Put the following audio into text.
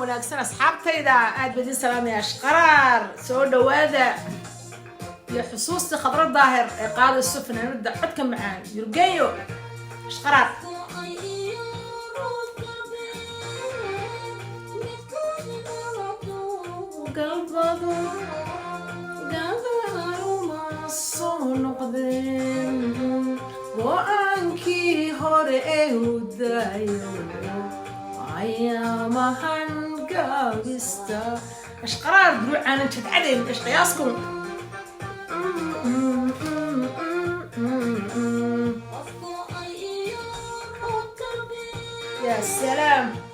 Wanaagsan asxaabtayda, aad baa idin salaamaya. Ashqaraar, soo dhawaada. Iyo xusuusta Khadra Daahir ee qaadayso, fanaanada codka macaan, Yurgenyo, Ashqaraar. Galbado gadaruma soo noqdeen go-aankii hore ee u daayo ayaamahan gaabista. Ashqaraar duruucaanan jadcadeyn ashqiyaaskum. Ya salaam.